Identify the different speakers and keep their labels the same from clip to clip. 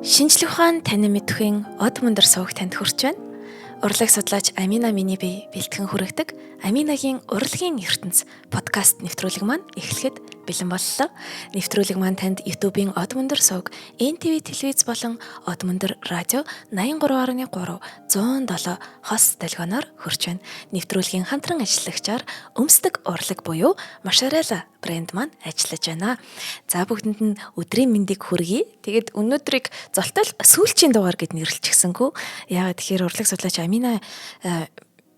Speaker 1: Шинжлэх ухаан танин мэдхийн од мөндөр сувг танд хүрч байна. Урлаг судлаач Амина миний бие бэлтгэн хүргэдэг Аминагийн урлагийн ертөнц подкаст нэвтрүүлэг маань эхлэхэд бэлэн боллоо. Нэвтрүүлэг маань танд YouTube-ийн Од мөндөр сувг, NTV телевиз болон Од мөндөр радио 83.3 107 хос долгионоор хүрч байна. Нэвтрүүлгийн хамтран ажиллагчаар Өмсдөг урлаг буюу Машарела брэнд маань ажиллаж байна. За, бүгдэнд нь өдрийн мэндийг хүргэе. Тэгээд өнөөдрийг золтол сүүлчийн дугаар гэд нэрлэчихсэнгүй. Яагаад тэгэхээр урлаг судлаач Амина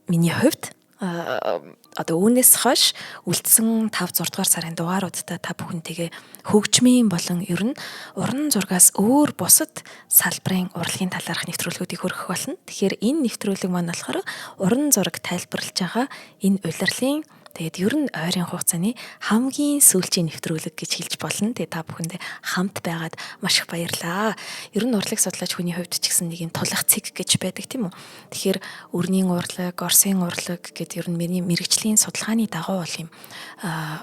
Speaker 1: миний хувьд одоо үүнээс хойш үлдсэн 5 6 дугаар сарын дугааруудтай та бүхэнтэйгээ хөгжмийн болон ер нь уран зургаас өөр бусад салбарын урлагийн талаарх нэвтрүүлгүүдийг хүргэх болно. Тэгэхээр энэ нэвтрүүлэг маань болохоор уран зураг тайлбарлаж байгаа энэ улирлын, тэгээд ер нь ойрын хугацааны хамгийн сүүлчийн нэвтрүүлэг гэж хэлж болно. Тэгээд та бүхэндээ хамт байгаад маш их баярлаа. Ер нь урлаг судлаач хүний хувьд ч гэсэн нэг юм тулах цэг гэж байдаг, тийм үү? Тэгэхээр өрний урлаг, Орсын урлаг гэд ер нь миний мэргэжлийн судалгааны дагуу бол юм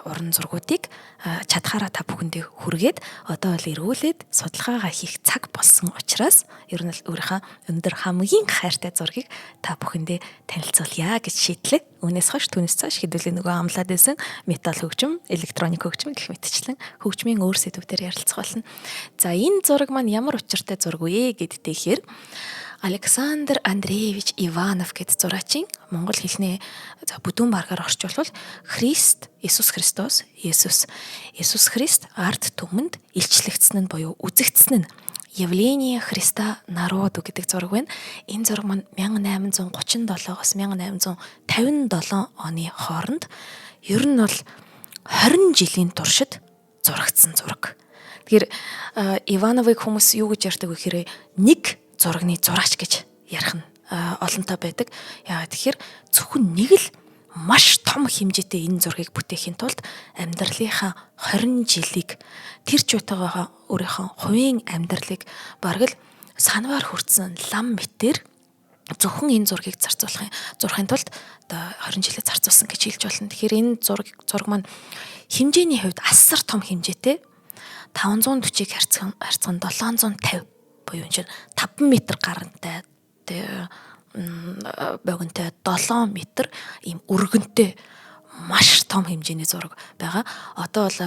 Speaker 1: уран зургуудыг чадхаараа та бүхэндээ хүргээд, одоо бол эргүүлээд судалгаагаа хийх цаг болсон учраас ер нь л өөрийнхөө өндөр хамгийн хайртай зургийг та бүхэндээ танилцуулъя гэж шийдлээ. Үүнээс хойш, түүнээс цааш хэдүүлээ нөгөө амлаад байсан металл хөгжим, электроник хөгжим гэх мэтчлэн хөгжмийн өөр сэдвүүдээр ярилцах болно. За, энэ зураг маань ямар учиртай зураг вэ гэдэгтэйхээр Александр Андреевич Иванов гэд зураачийн, монгол хэлний за бүдүүн баргаар орчуулбал Христ, Иесус Христос, Есүс. Иесус Христ ард түмэнд илчлэгдсэн нь буюу үзэгдсэн нь, Явление Христа народу гэдэг зураг байна. Энэ зураг маань 1837-оос 1857 оны хооронд ер нь бол 20 жилийн туршид зурагдсан зураг. Тэгэхээр Ивановыг хүмүүс юу гэж ярьдаг вэ гэхээр нэг зурагны зураач гэж ярих нь олонтой байдаг. Яагаад тэгэхээр зөвхөн нэг л маш том хэмжээтэй энэ зургийг бүтээхийн тулд амьдралынхаа 20 жилийг, тэр ч утгаагаа өөрийнхөө хувийн амьдралыг бараг л санваар хүртсэн лам мэтэр зөвхөн энэ зургийг зарцуулахын зурхын тулд одоо 20 жилээ зарцуулсан гэж хэлж болно. Тэгэхээр энэ зураг маань хэмжээний хувьд асар том хэмжээтэй, 540-ыг харьцан харьцан 750 буюу энэ чинь 5 м гарантай, богинотой, 7 м ийм өргөнтэй маш том хэмжээний зураг байгаа. Одоо бол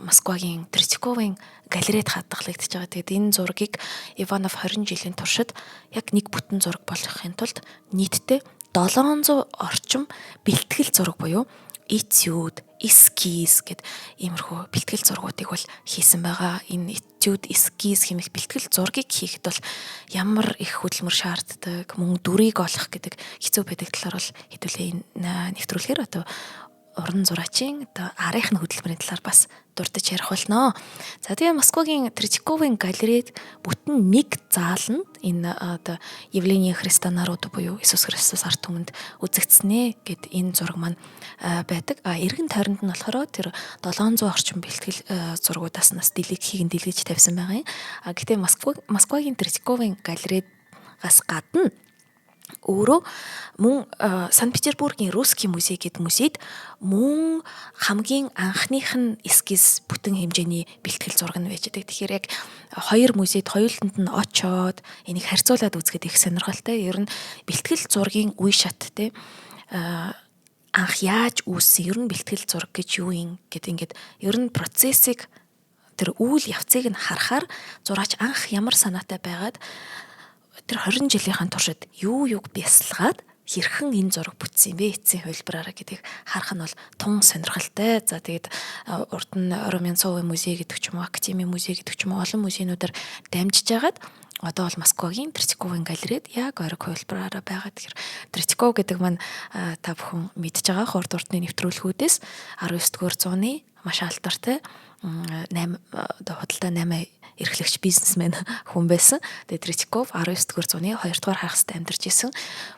Speaker 1: Москвагийн Третьяковын галерейд хадгалагдаж байгаа. Тэгээд энэ зургийг Иванов 20 жилийн туршид яг нэг бүтэн зураг болгохын тулд нийтдээ 700 орчим бэлтгэл зураг буюу этюд, эскиз гэд иймэрхүү бэлтгэл зургуудыг бол хийсэн байгаа. Энэ этюд, эскиз хэмээх бэлтгэл зургийг хийхэд бол ямар их хөдөлмөр шаарддаг, мөн дүрийг олох гэдэг хэцүү байдаг талаар бол хэдүүлээ энэ нэвтрүүлгээр одоо уран зураачийн одоо арынх нь хөдөлмөрийн талаар бас дурдж ярих болно. За, тэгээ Москвагийн Третьяковын галерейд бүтэн нэг зааланд энэ одоо Явление Христа народу буюу Иесус Христос ард түмэнд үзэгдсэн гэд энэ зураг маань байдаг. А эргэн тойронд нь болохоор тэр 700 орчим бэлтгэл зургуудаас нас дэлэг хийгэн дэлгэж тавьсан байгаа юм. А гэтээ Москвагийн Третьяковын галерейгаас гадна өөрөө мөн Санкт Петербургийн Русский музей гэдэг музейд мөн хамгийн анхных нь эскиз, бүтэн хэмжээний бэлтгэл зураг нь байж байгаа. Тэгэхээр яг хоёр музейд хоёуланд нь очоод энийг харьцуулаад үзэхэд их сонирхолтой. Ер нь бэлтгэл зургийн үе шат, те, анх яаж үүссэн, ер нь бэлтгэл зураг гэж юу юм гэд ингээд ер нь процессыг, тэр үйл явцыг нь харахаар зураач анх ямар санаатай байгаад, тэр 20 жилийнхаа туршид юу юуг бясалгаад хэрхэн энэ зураг бүтсэн юм бэ эцсийн хувилбараараа гэдгийг харах нь бол тун сонирхолтой. За, тэгээд урд нь Румянцовын музей гэдэг ч юм уу, Академийн музей гэдэг ч юм уу, олон музейнуудаар дамжиж хагаад одоо бол Москвагийн Третьяковын галерейд яг ойрог хувилбараараа байгаа. Тэгэхээр Третьяков гэдэг маань та бүхэн мэдж байгаа, хурд уртны нэвтрүүлгүүдээс 19 дугаар зууны маш алдартай 8 одоо худалдаа 8 эрхлэгч, бизнесмен хүн байсан. Тэгээд Третьяков 19 дугаар зууны 2 дугаар хагастай амьдарч исэн.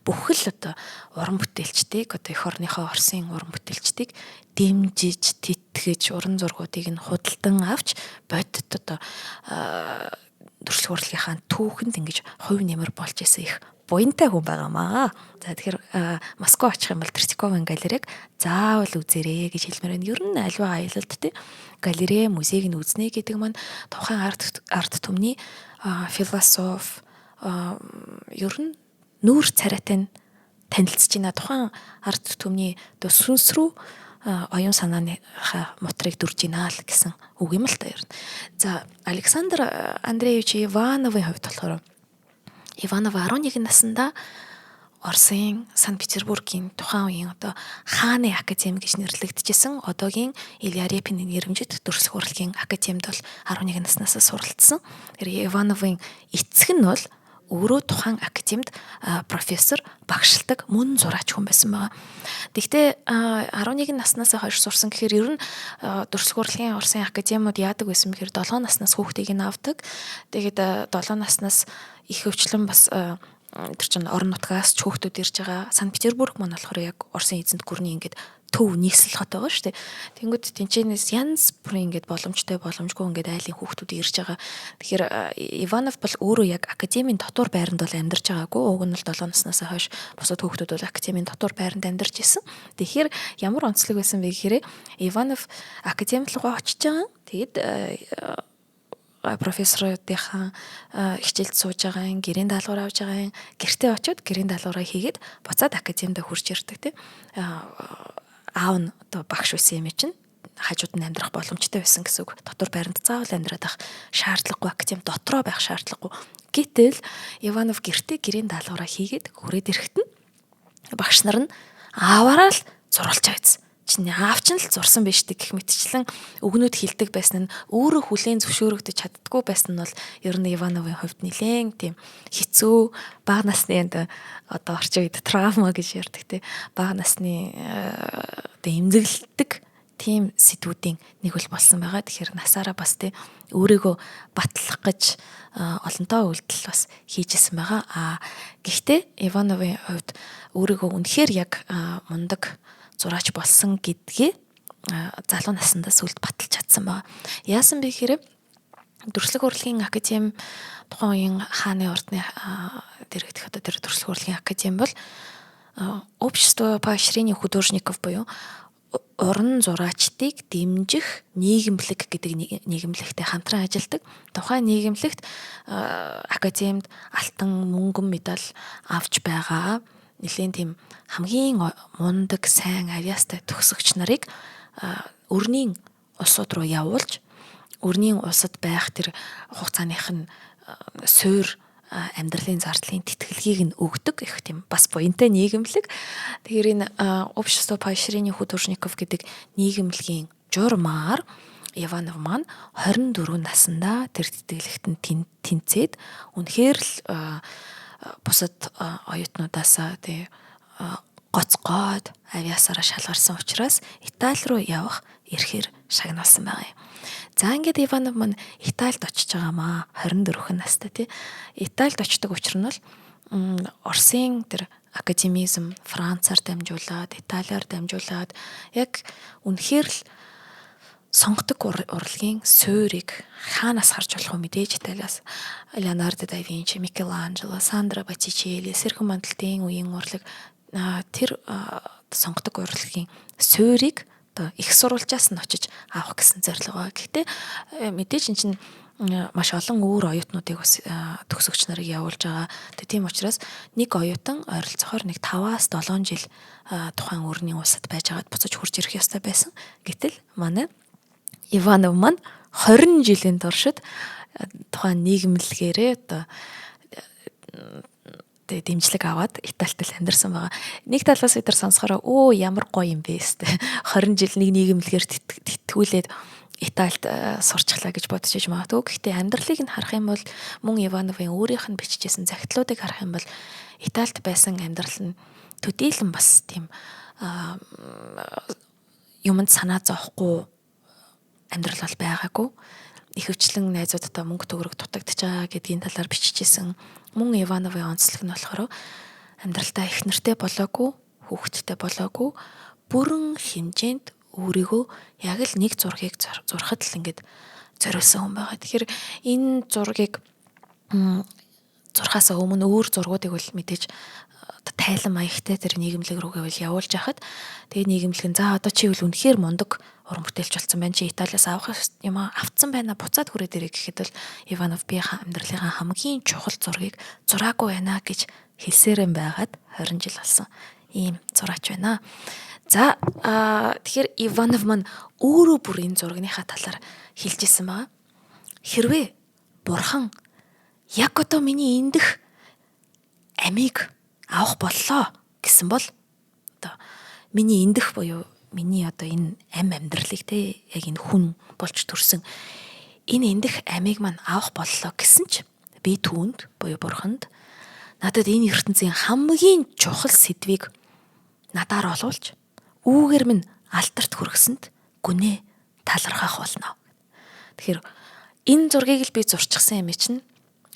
Speaker 1: Бүхэл одоо уран бүтээлчдийг, одоо эх орныхоо Оросын уран бүтээлчдийг дэмжиж, тэтгэж, уран зургуудыг нь худалдан авч бодит одоо төрөлх урлагийнхаа түүхэнд ингэж хувь нэмэр болж исэн их буянтай хүн байгаамаа. За, тэгэхээр Москва очих юм бол Третьяковын галерейг заавал үзээрэй гэж хэлмээр байна. Ер нь аливаа аялалд, те, галерей, музейг нь үзнэ гэдэг маань тухайн ард түмний философ, ер нь нүүр царайтай нь танилцж байна. Тухайн ард түмний одоо сүнс рүү оюун санааныхаа мутрыг дүрж байна л гэсэн үг юм л та ер нь. За, Александр Андреевич Ивановын хувьд болохоор Иванов 11 наснда Оросын Санкт Петербургийн тухайн үеийн одоо хааны академи гэж нэрлэгдэжсэн одоогийн Илья Репины нэрэмжит дүрслэх урлагийн академид бол 11 наснаас суралцсан. Тэр Ивановын эцэг нь бол өөрөө тухайн академид профессор, багшилдаг мөн зураач хүн байсан байгаа. Тэгвэл 11 наснаас хойш сурсан гэхээр ер нь дүрслэх урлагийн Оросын академиуд яадаг байсан бэхээр 7 наснаас хүүхдийг нь авдаг. Тэгээд 7 наснаас их хөвчлэн бас тэр чинь орон нутгаас ч хүүхдүүд ирж байгаа. Санкт Петербург маань болохоор яг Оросын эзэнт гүрний ингээд төв нийслэл хот байгаа шүү дээ. Тэнгүүд тэнчэнээс янз бүрийн ингээд боломжтой боломжгүй ингээд айлын хүүхдүүд ирж байгаа. Тэгэхээр Иванов бол өөрөө яг академийн дотор байранд бол амьдарч байгаагүй. Уг нь бол 7 наснаас хойш бусад хүүхдүүд бол академийн дотор байранд амьдарч исэн. Тэгэхээр ямар онцлог байсан бэ гэхээр Иванов академи руугаа очиж байгаа. Тэгэд профессоруудынхаа хичээлд сууж байгаа юм, гэрийн даалгавар авч байгаа юм, гэртээ очиод гэрийн даалгавраа хийгээд буцаад академид хурж ирдэг тийм. Аав нь одоо багш байсан юм чинь хажууд нь амьдрах боломжтой байсан гэсэн үг. Дотор байранд заавал амьдраад байх шаардлагагүй, академи дотроо байх шаардлагагүй. Гэтэл Иванов гэртээ гэрийн даалгавраа хийгээд хүрээд ирэхэд нь багш нар нь ааваараа л зурулж авсан. Чиний аав чинь л зурсан байж тээ гэх мэтчлэн өгнүүд хилдэг байсан нь өөрөө хүлээн зөвшөөрөгдөж чаддгүй байсан нь бол ер нь Ивановын хувьд нэлээн тийм хэцүү бага насны одоо орчин үед травма гэж ярьдаг тий бага насны одоо эмзэглэлдэг тийм сэдвүүдийн нэг бол болсон байгаа. Тэгэхээр насаараа бас тий өөрийгөө батлах гэж олонтоо үйлдэл бас хийжсэн байгаа. А гэхдээ Ивановын хувьд өөрийгөө үнэхээр яг мундаг зураач болсон гэдгээ залуу наснда сүлд баталж чадсан байгаа. Яасан бэ гэхээр дүрслэх урлагийн академи тухайн үеийн хааны ордны дэрэгдэх одоо тэр дүрслэх урлагийн академи бол Общество поощрения художников буюу уран зураачдыг дэмжих нийгэмлэг гэдэг нийгэмлэгтэй хамтран ажилладаг. Тухайн нийгэмлэгт академид алтан, мөнгөн медаль авч байгаа нэлийн тийм хамгийн мундаг, сайн авьяастай төгсөгч нарыг өрний улсууд руу явуулж, өрний улсад байх тэр хугацааных нь суур амьдралын зардлын тэтгэлгийг нь өгдөг их тийм бас буянтай нийгэмлэг. Тэгэхээр энэ Общество поощрения художников гэдэг нийгэмлэгийн журмаар Иванов маань 24 наснда тэр тэтгэлэгт нь тэнцээд үнэхээр л бусад оюутнуудаасаа тий гоцгоод авиасаараа шалгарсан учраас Итали руу явах эрхээр шагналсан байгаа юм. За, ингээд Иванов маань Италид очиж байгаамаа 24 настай тий. Италид очдог учир нь бол Оросын тэр академизм Францаар дамжуулаад, Италиар дамжуулаад яг үнэхээр л сонгодог урлагийн суурийг хаанаас харж болох вэ? Мэдээж Италиас. Леонардо да Винчи, Микеланджело, Сандро Боттичелли, Сэрхэн мандалтын үеийн урлаг, тэр сонгодог урлагийн суурийг одоо их сурвалжаас нь очиж авах гэсэн зорилго. Гэхдээ мэдээж эн чинь маш олон өөр оюутнуудыг бас төгсөгч нарыг явуулж байгаа. Тэгээ тийм учраас нэг оюутан ойролцоогоор нэг 5-аас 7 жил тухайн өрний улсад байж байгаад буцаж хурж ирэх ёстой байсан. Гэтэл манай Иванов маань 20 жилийн туршид тухайн нийгэмлэгээрээ одоо тэгээ дэмжлэг аваад Италид л амьдарсан байгаа. Нэг талаас бид нар сонсохороо өө ямар гоё юм бэ сте. 20 жил нэг нийгэмлэгээр тэтгүүлээд Италид сурчглаа гэж бодож иж магадгүй. Гэхдээ амьдралыг нь харах юм бол, мөн Ивановын өөрийнх нь бичижсэн захидлуудыг харах юм бол Италид байсан амьдрал нь төдийлөн бас тийм юмд санаа зовхгүй амьдрал бол байгаагүй. Ихэвчлэн найзуудтай мөнгө төгрөг дутагдчихж байгаа гэдгийн талаар бичижсэн. Мөн Ивановын онцлог нь болохоор амьдралдаа их нэртэй болоогүй, хүүхэдтэй болоогүй, бүрэн хэмжээнд өөрийгөө яг л нэг зургийг зурхад л ингээд зориулсан хүн байгаа. Тэгэхээр энэ зургийг зурхаас өмнө өөр зургуудыг бол мэдээж тайлан маягтай тэр нийгэмлэг рүүгээ бол явуулж хахад тэгээ нийгэмлэг нь за одоо чи бол үнэхээр мундаг уран бүтээлч болсон байна, чи Италиас авах юм авцсан байна, буцаад хүрээд ирээ гэхэд бол Иванов би амьдралынхаа хамгийн чухал зургийг зураагүй байна гэж хэлсээр юм байгаад 20 жил болсон ийм зураач байна. За, тэгэхээр Иванов маань өөрөө бүр энэ зурагныхаа талаар хэлж исэн байгаа. Хэрвээ бурхан яг одоо миний эндэх амийг авах боллоо гэсэн бол одоо миний эндэх буюу миний одоо энэ ам амьдралыг те яг энэ хүн болж төрсөн энэ эндэх амийг маань авах боллоо гэсэн ч би түүнд буюу бурханд надад энэ ертөнцийн хамгийн чухал сэдвийг надаар олуулж үүгээр минь алтарт хүргэсэнд гүнээ талархах болно. Тэгэхээр энэ зургийг л би зурчихсан юм чинь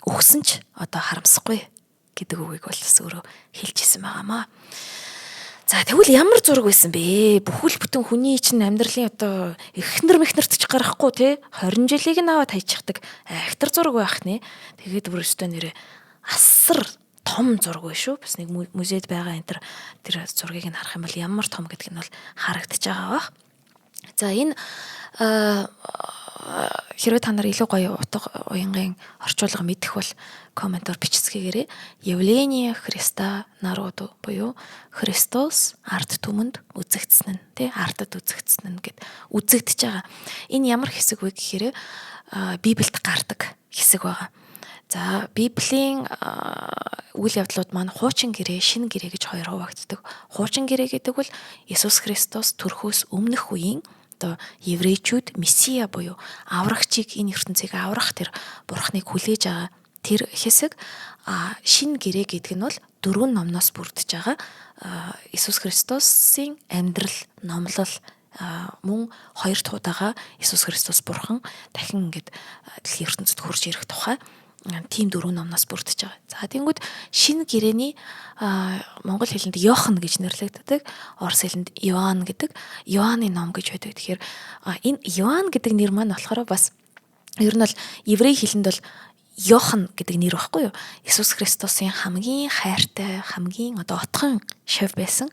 Speaker 1: өгсөн ч одоо харамсахгүй гэдэг үгийг бол бас өөрөө хэлж исэн байгаамаа. За, тэгвэл ямар зураг байсан бэ? Бүхэл бүтэн хүний чинь амьдралын одоо эхнэр мэхнэрт ч гарахгүй те 20 жилийг нь аваад хайчихдаг айхтар зураг байх нэ. Тэгээд бүр өстой нэрээ асар том зураг байх шүү. Бас нэг музейд байгаа энэ тэр зургийг нь харах юм бол ямар том гэдг нь бол харагдаж байгаа бах. За, энэ хэрвээ та нар илүү гоё утга уянгийн орчуулга мэдэх бол комментоор бичцгээгээрэй. Явление Христа народу буюу Христос ард түмэнд үзэгдсэн нь тий ардад үзэгдсэн нь гэд үзэгдэж байгаа. Энэ ямар хэсэг вэ гэхээр Библиэд гардаг хэсэг байгаа. За, Библийн үйл явдлууд маань хуучин гэрээ, шинэ гэрээ гэж хоёр хуваагддаг. Хуучин гэрээ гэдэг бол Иесус Христос төрхөөс өмнөх үеийн одоо еврейчүүд месиа буюу аврагчийг, энэ ертөнцийг аврах тэр бурхныг хүлээж байгаа тэр хэсэг. А шинэ гэрээ гэдэг нь бол дөрвөн номноос бүрдэж байгаа Иесус Христосын амьдрал, номлол, мөн хоёр дахь удаага Иесус Христос бурхан дахин ингээд дэлхийн ертөнцид хурж ирэх тухай тийм дөрвөн номноос бүрдэж байгаа. За, тэгэнгүүт шинэ гэрээний монгол хэлэнд Йохан гэж нэрлэгддэг, орос хэлэнд Иоанн гэдэг, Иоанны ном гэж байдаг. Тэгэхээр энэ Иоанн гэдэг нэр маань болохоор бас ер нь бол еврей хэлэнд бол Йохан гэдэг нэр багхгүй юу? Иесус Христосын хамгийн хайртай, хамгийн одоо отхон шав байсан.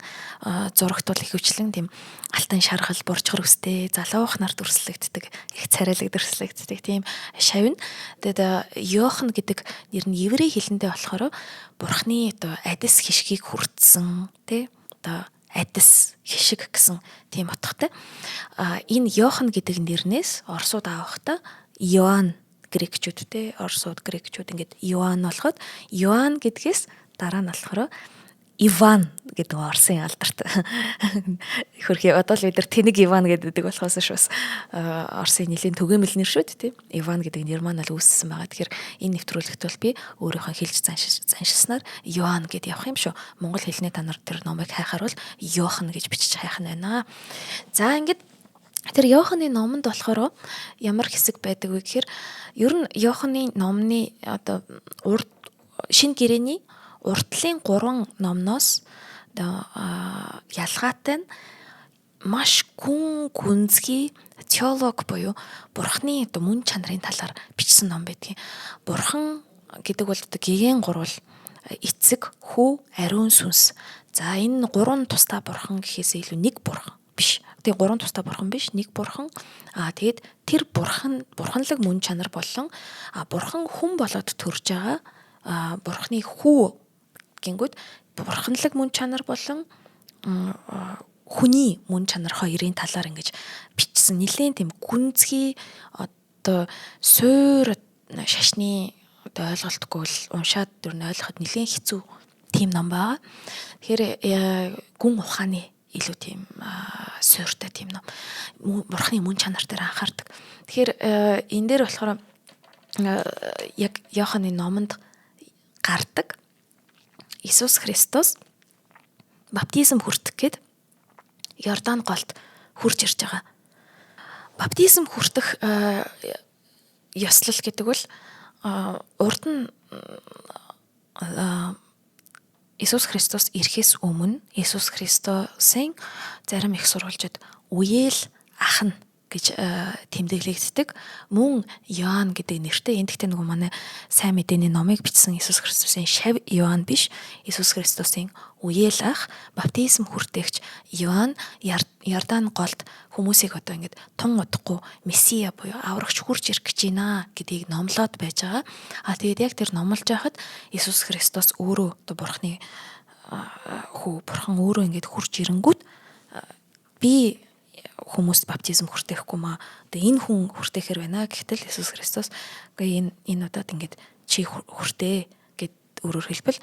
Speaker 1: Зурагт бол ихэвчлэн тийм алтан шаргал, буржгар өстэй, залуух нар дүрслэгддэг, их царайлаг дүрслэгддэг тийм шав нь. Тэгээд Йохан гэдэг нэр нь еврей хэлэндээ болохоор бурхны одоо адис хишгийг хүртсэн, тий? Одоо адис хишиг гэсэн тийм утгатай. А энэ Йохан гэдэг нэрнээс орсууд авахдаа Иоанн, грекчүүд те, орсууд, грекчүүд ингээд Иоанн болоход Иоанн гэдгээс дараа нь болохоор Иван гэдэг орсын алдарт хөрхи одоо л бид нар тэнэг Иван гэдэг болохоос ш бас орсын нэлийн түгээмэл нэр шүү дээ, тийм. Иван гэдэг нэр маань л үүссэн байгаа. Тэгэхээр энэ нэвтрүүлэгт бол би өөрийнхөө хэлж заншилснаар Иоанн гэд явах юм шүү. Монгол хэлний та нар тэр номыг хайхаар бол Йохан гэж бичиж хайх нь байна. За, ингээд тэр Йоханы номонд болохоор ямар хэсэг байдаг вэ гэхээр ер нь Йоханы номны одоо урд шинэ гэрээний уртлын 3 номноос одоо ялгаатай нь маш гүн гүнзгий теолог буюу бурхны одоо мөн чанарын талаар бичсэн ном байдгийн. Бурхан гэдэг бол одоо гэгээн гурвал: эцэг, хүү, ариун сүнс. За, энэ гурван тусдаа бурхан гэхээс илүү нэг бурхан биш. Тэгээ гурван тусдаа бурхан биш, нэг бурхан. Аа, тэгээд тэр бурхан бурханлаг мөн чанар болон бурхан хүн болоод төрж байгаа бурханы хүү гингүүд бурханлаг мөн чанар болон хүний мөн чанар хоёрын талаар ингэж бичсэн нэлээд тийм гүнзгий, одоо суур шашны одоо ойлголтгүй л уншаад тэр нь ойлгоход нэлээд хэцүү тийм ном байгаа. Тэгэхээр гүн ухааны илүү тийм суурьтай тийм ном. Бурхны мөн чанар дээр анхаардаг. Тэгэхээр энэ дээр болохоор яг Иоханы номонд гардаг Иесус Христос баптизм хүртэх гээд Иордан голд хурж ирж байгаа. Баптизм хүртэх ёслол гэдэг бол урд нь Иесус Христос ирэхээс өмнө Иесус Христосын зарим их сурвалжид үеэл ах нь гэж тэмдэглэгддэг. Мөн Иоанн гэдэг нэртэй. Энэ гэхдээ нөгөө манай сайн мэдээний номыг бичсэн Иесус Христосын шав Иоанн биш. Иесус Христосын үеэл ах баптизм хүртээгч Иоанн Иордан голд хүмүүсийг одоо ингэж тун удахгүй Месиа буюу аврагч хурж ирэх гэж байна гэдгийг номлоод байж байгаа. А тэгээд яг тэр номлож байхад Иесус Христос өөрөө одоо Бурхны хүү, Бурхан өөрөө ингэж хурж ирэнгүүт би хүмүүст баптизм хүртээхгүй маа. Одоо энэ хүн хүртээхэр байна гэхтэл Иесус Христос үгүй энэ удаад ингэж чи хүртээ гэд, өөрөөр хэлбэл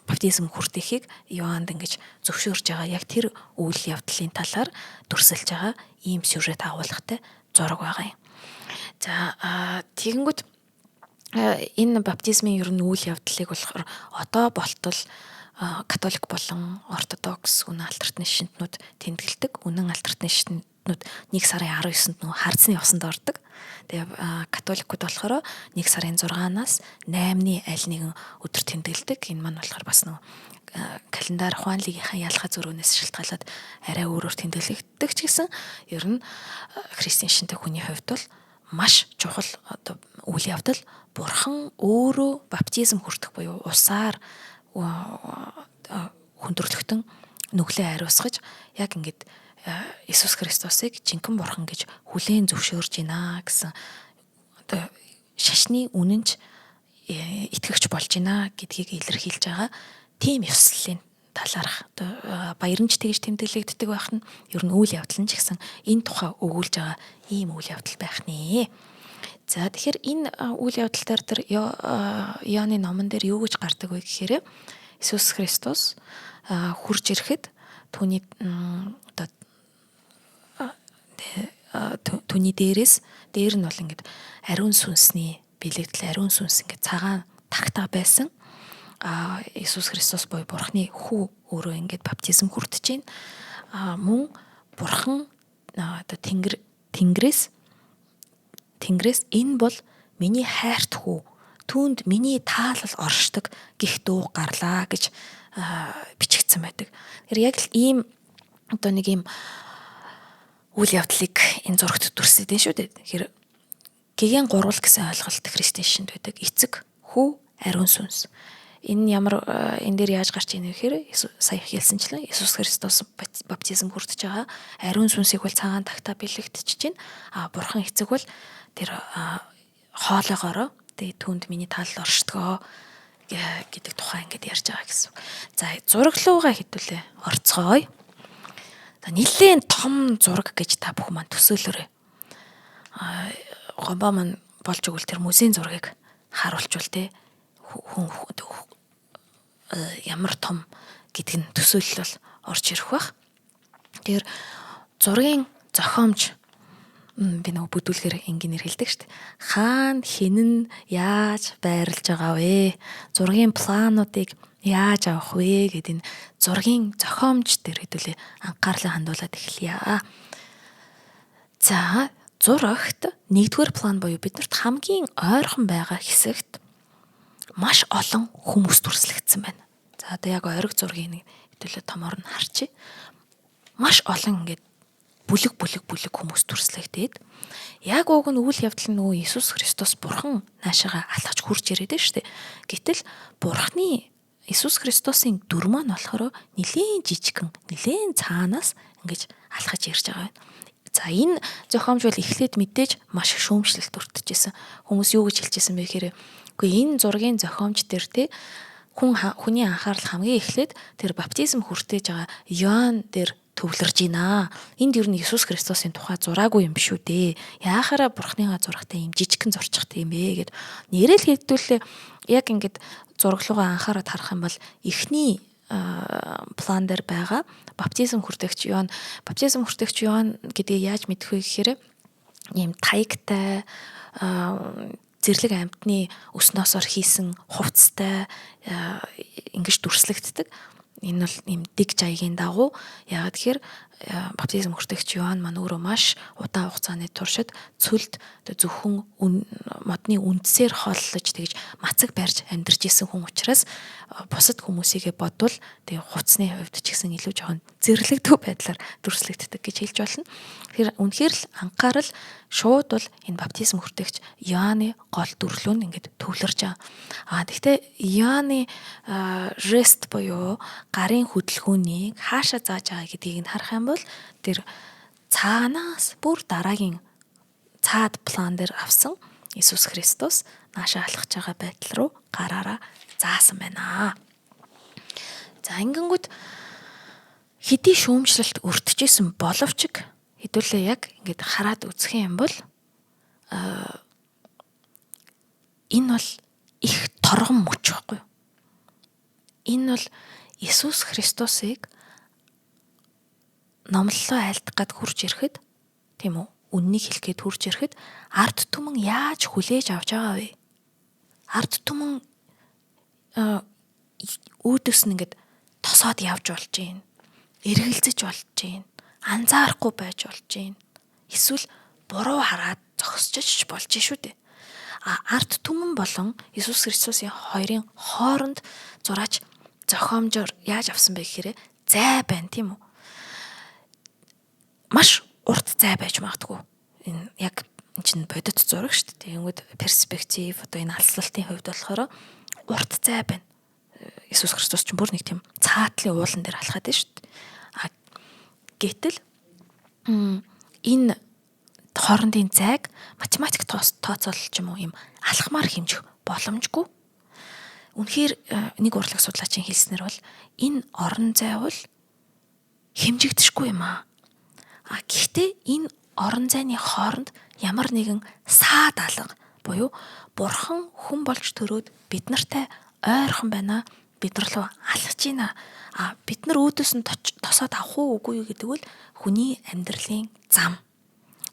Speaker 1: баптизм хүртээхийг Иоаннд ингэж зөвшөөрж байгаа. Яг тэр үйл явдлын талаар дүрсэлж байгаа ийм сюжет агуулгатай зураг байгаа юм. За, тэгэнгүүт энэ баптизмын ер нь үйл явдлыг болохоор одоо болтол католик болон ортодокс үнэн алтартны шинтнүүд тэмдэглэдэг. Үнэн алтартны шинтнүүд 1 сарын 19-нд нөгөө хардсны усанд ордог. Тэгээ католикууд болохоор 1 сарын 6-наас 8-ны аль нэгэн өдөр тэмдэглэдэг. Энэ маань болохоор бас нөгөө календар Хуанлигийнхаа ялгаа зөрүүнээс шалтгаалаад арай өөрөөр тэмдэглэгддэг ч гэсэн ер нь христийн шинтэй хүний хувьд бол маш чухал одоо үйл явдал. Бурхан өөрөө баптизм хүртэх буюу усаар хүндрэлтэн нүглээ ариусгаж яг ингээд Иесус Христосыг жинхэнэ бурхан гэж хүлээн зөвшөөрж байна гэсэн, одоо шашны үнэнч итгэгч болж байна гэдгийг илэрхийлж байгаа тийм ёслолын талаарх одоо баяранч тэгж тэмдэглэгддэг байх нь ер нь үйл явдал нь ч гэсэн энэ тухай өгүүлж байгаа ийм үйл явдал байх нэ. За, тэгэхээр энэ үйл явдал дээр тэр Иоанны номон дээр юу гэж гардаг вэ гэхээр Иесус Христос хурж ирэхэд түүний одоо түүний дээрээс дээр нь бол ингээд ариун сүнсний бэлэгдэл, ариун сүнс ингээд цагаан тагтаа байсан. А Иесус Христос буюу Бурхны хүү өөрөө ингээд баптизм хүртэж байна. А мөн Бурхан одоо тэнгэрээс "Энэ бол миний хайрт хүү, түүнд миний таалал оршдог" гэх дуу гарлаа гэж бичигдсэн байдаг. Тэгэхээр яг л ийм одоо нэг ийм үйл явдлыг энэ зурагт дүрсээд байна шүү дээ. Тэгэхээр гэгээн гурвал гэсэн ойлголт христийн шинд байдаг. Эцэг, хүү, ариун сүнс. Энэ ямар энэ дээр яаж гарч ийнэ гэхээр сая хэлсэнчлэн Иесус Христос баптизм хүртэж байгаа. Ариун сүнсийг бол цагаан тагтаа бэлэгдчихэж байна. А Бурхан эцэг бол тэр хоолойгоороо тэгээ түүнд миний таалал оршдгоо гэдэг тухай ингээд ярьж байгаа гэсэн. За, зураглуугаа хэдүүлээ орцгоё. За, нэлээд том зураг гэж та бүхэн маань төсөөлөөрэй. А гомбоо маань болж өгвөл тэр музейн зургийг харуулчвал те хүн ямар том гэдг нь төсөөлөл бол орж ирэх бах. Тэгэхээр зургийн зохиомж би нөгөө бүдүүлгээр энгийнээр хэлдэг шүү дээ. Хаана хэн нь яаж байрлаж байгаа вэ? Зургийн плануудыг яаж авах вэ гэдэг энэ зургийн зохиомж дээр хэдүүлээ анхаарлаа хандуулад эхэлье. За, зурагт нэгдүгээр план буюу биднэрт хамгийн ойрхон байгаа хэсэгт маш олон хүмүүс дүрслэгдсэн байна. За, одоо яг ойрог зургийг хэдүүлээ томоор нь харчи. Маш олон ингээд бүлэг бүлэг бүлэг хүмүүс дүрслэгдээд яг уг нь үйл явдал нь нөгөө Иесус Христос Бурхан наашаага алхаж хурж ирээд байна шүү дээ. Гэтэл Бурханы Иесус Христосын дүр маань болохоор нилээн жижигхэн, нилээн цаанаас ингэж алхаж ирж байгаа байна. За, энэ зохиомж бол эхлээд мэдээж маш их шүүмжлэлт өртөжсэн. Хүмүүс юу гэж хэлжсэн бэ гэхээр үгүй, энэ зургийн зохиомж дээр те хүн хүний анхаарал хамгийн эхлээд тэр баптизм хүртээж байгаа Иоанн дээр төвлөрж байна. Энд ер нь Иесус Христосын тухай зураагүй юм биш үү дээ. Яахаараа Бурхныгаа зурагтай юм жижигхэн зурчих тийм бэ гэд нэрэл хэдүүлээ. Яг ингээд зураглуугаа анхаарал харах юм бол эхний план дээр байгаа баптизм хүртээгч Иоанн, баптизм хүртээгч Иоанн гэдгийг яаж мэдэх вэ гэхээр ийм таягтай, зэрлэг амьтны өснөөсөр хийсэн хувцастай ингэж дүрслэгддэг. Энэ бол ийм дэг жаягийн дагуу, яагаад тэгэхээр Баптизм хүртэгч Иоанн маань өөрөө маш удаан хугацааны туршид цөлд зөвхөн модны үндсээр хооллож тэгж мацаг барьж амьдарч исэн хүн учраас бусад хүмүүсийгээ бодвол тэгээ хувцсны хувьд ч гэсэн илүү жоохон зэрлэгдүү байдлаар дүрслэгддэг гэж хэлж болно. Тэгэхээр үнэхээр л анхаарал шууд бол энэ баптизм хүртэгч Иоанны гол дүрлүү нь ингээд төвлөрж байгаа. А тэгвэл Иоанны жест буюу гарын хөдөлгөөнийг хаашаа зааж байгаа гэдгийг нь харах юм бол тэр цаанаас бүр дараагийн цаад план дээр авсан Иесус Христос наашаа алхаж байгаа байдал руу гараараа заасан байна. За, ингэнгүүт хэдий шүүмжлэлт өртөжсэн боловч хэдүүлээ яг ингээд хараад үзэх юм бол энэ бол их торгон мөч байхгүй юу? Энэ бол Иесус Христосыг номлолоо айлдах гад хурж ирэхэд, тийм үү? Үннийг хэлэх гээд хурж ирэхэд ард түмэн яаж хүлээж авч байгаа вэ? Ард түмэн үүдээс нь ингээд тосоод явж болж гин. Эргэлзэж болж гин. Анзаарахгүй байж болж гин. Эсвэл буруу хараад зогсож болж шүү дээ. А ард түмэн болон Иесус Христосын хоёрын хооронд зураач зохиомжоор яаж авсан бэ гэхээр зай байна, тийм үү? Маш урт зай байж магадгүй. Энэ яг энэ чинь бодит зураг шүү дээ. Тэгэнгүүт перспектив, одоо энэ алслалтын хувьд болохоор урт зай байна. Иесус Христос ч бүр нэг тийм цаатлын уулан дээр алхаад байна шүү дээ. А гэтэл энэ хоорондын зайг математик тооцоолол ч юм уу юм алхмаар хэмжих боломжгүй. Үнэхээр нэг урлаг судлаачийн хэлснээр бол энэ орон зай бол хэмжигдэшгүй юм аа. А гэхдээ энэ орон зайны хооронд ямар нэгэн саад алга буюу бурхан хүн болж төрөөд бид нартай ойрхон байна. Бид нар руу алхаж байна. А бид нар үүдээс нь тосоод авах уу, үгүй юу гэдэг бол хүний амьдралын зам.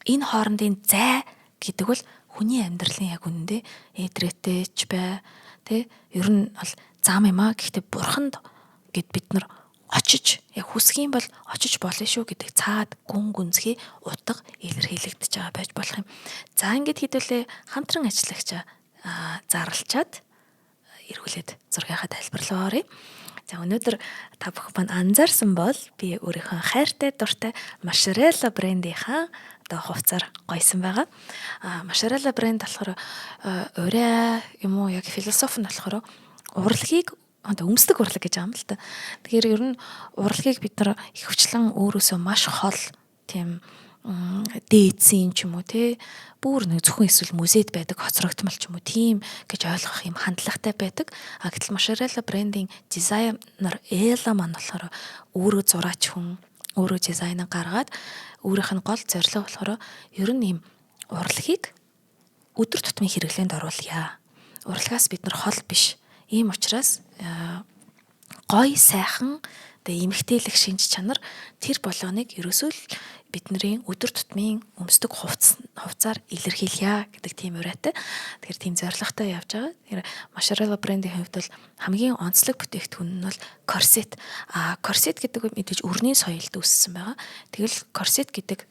Speaker 1: Энэ хоорондын зай гэдэг бол хүний амьдралын яг үнэндээ эдрээтэй ч бай, тэ, ер нь бол зам юм а. Гэхдээ бурханд гэд бид нар очиж, яг хүсэх юм бол очиж болно шүү гэдэг цаад гүн гүнзгий утга илэрхийлэгдэж байгаа байж болох юм. За, ингээд хэдүүлээ хамтран ажиллагчаа зарлчаад эргүүлээд зургийнхаа тайлбар руу оръё. За, өнөөдөр та бүхэн маань анзаарсан бол би өөрийнхөө хайртай дуртай Masharella брендийнхаа одоо хувцаар гойсон байгаа. А Masharella брэнд болохоор урай юм уу, яг философи нь болохоор урлагийг одоо өмсдөг урлаг гэж байгаа юм л та. Тэгэхээр ер нь урлагийг бид нар ихэвчлэн өөрөөсөө маш хол тийм дээдсийн ч юм уу, те, бүр нэг зөвхөн эсвэл музейд байдаг хоцрогдмол ч юм уу тийм гэж ойлгох юм хандлагатай байдаг. А гэтэл Masharella брендийн дизайнер Эла маань болохоор өөрөө зураач хүн, өөрөө дизайнаа гаргаад өөрийнх нь гол зорилго болохоор ер нь ийм урлагийг өдөр тутмын хэрэглээнд оруулъя. Урлагаас бид нар хол биш. Ийм учраас гоё сайхан тэгээ эмэгтэйлэх шинж чанар тэр болгоныг ерөөсөө л бидний өдөр тутмын өмсдөг хувцаар илэрхийлье гэдэг тийм уриатай. Тэгэхээр тийм зорилготой явж байгаа. Тэгэхээр Masharella брендийн хувьд бол хамгийн онцлог бүтээгдэхүүн нь бол корсет. А корсет гэдэг мэдээж өрний соёлд үүссэн байгаа. Тэгэл корсет гэдэг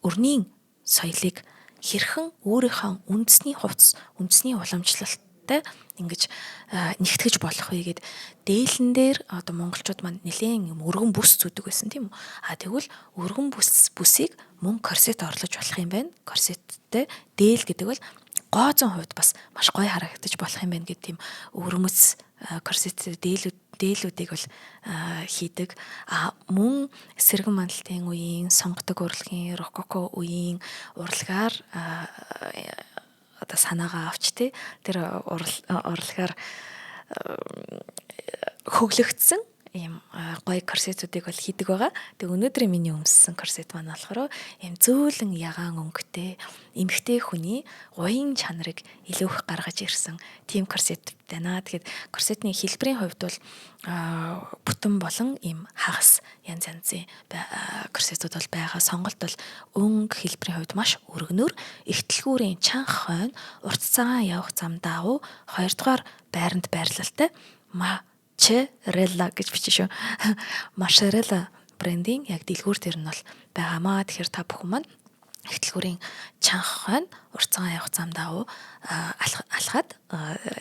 Speaker 1: өрний соёлыг хэрхэн өөрийнхөө үндэсний хувцас, үндэсний уламжлалттай ингэж нэгтгэж болох вэ гэд дээлэн дээр одоо монголчууд маань нэлээд юм өргөн бүс зүүдэг байсан, тийм үү? А тэгвэл өргөн бүсийг мөн корсет орлож болох юм байна. Корсеттэй дээл гэдэг бол гоозон хувьд бас маш гоё харагдаж болох юм байна гэдэг тийм өрмөц корсет дээлүүдийг бол хийдэг. А мөн сэргэн мандалтын үеийн сонгодог урлагийн рококо үеийн урлагаар одоо санаагаа авч, тий, тэр урлагаар хөглөгдсөн ийм гоё корсетүүдийг бол хийдэг байгаа. Тэг өнөөдрийн миний өмссөн корсет маань болохоор ийм зөөлөн ягаан өнгөтэй эмэгтэй хүний уян чанарыг илүү их гаргаж ирсэн тийм корсет байна. Тэгэхээр корсетний хэлбэрийн хувьд бол бүтэн болон ийм хагас янз янзын корсетүүд бол байгаа. Сонголт бол өнгө хэлбэрийн хувьд маш өргөнөөр ихтлгүүрийн чанга хойно урт цагаан явах зам дагуу хоёрдугаар байранд байрлалтай Мачерелла гэж бичсэн шүү. Машерелла брендийн яг дэлгүүр дээр нь бол байгаамаа. Тэгэхээр та бүхэн маань их дэлгүүрийн чанх хойно уртцан явах зам дагуу алхаад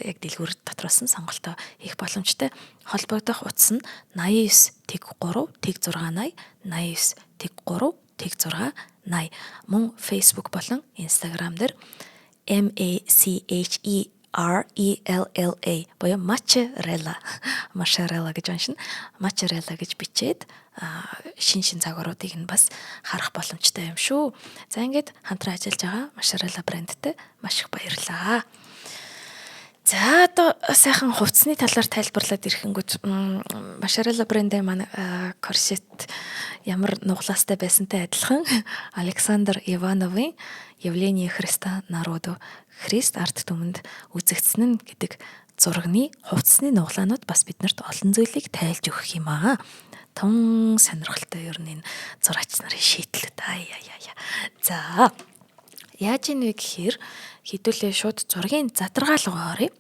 Speaker 1: яг дэлгүүр дотроос нь сонголтоо хийх боломжтой. Холбогдох утас нь 89 тэг 3 тэг 6 80 89 тэг 3 тэг 6 80. Мөн Facebook болон Instagram дээр MACHE R E L L A буюу Macherella, Macherella гэж уншина. Macherella гэж бичээд шин шин цагааруудыг нь бас харах боломжтой юм шүү. За, ингээд хамтран ажиллаж байгаа Macherella брэндтэй маш их баярлалаа. За, одоо сайхан хувцсны талаар тайлбарлаад ирэхэнгүүт Macherella брендээ манай корсет ямар нуглаастай байсантай адилхан Александр Ивановын "Явление Христа народу", Христ ард түмэнд үзэгдсэн нь гэдэг зурагны хувцсны нуглаанууд бас биднэрт олон зүйлийг тайлж өгөх юм аа. Тун сонирхолтой ер нь энэ зураач нарын шийдлүүд. Ай яа яа. За, яаж ийн вэ гэхээр хэдүүлээ шууд зургийн задаргаа руу оръё.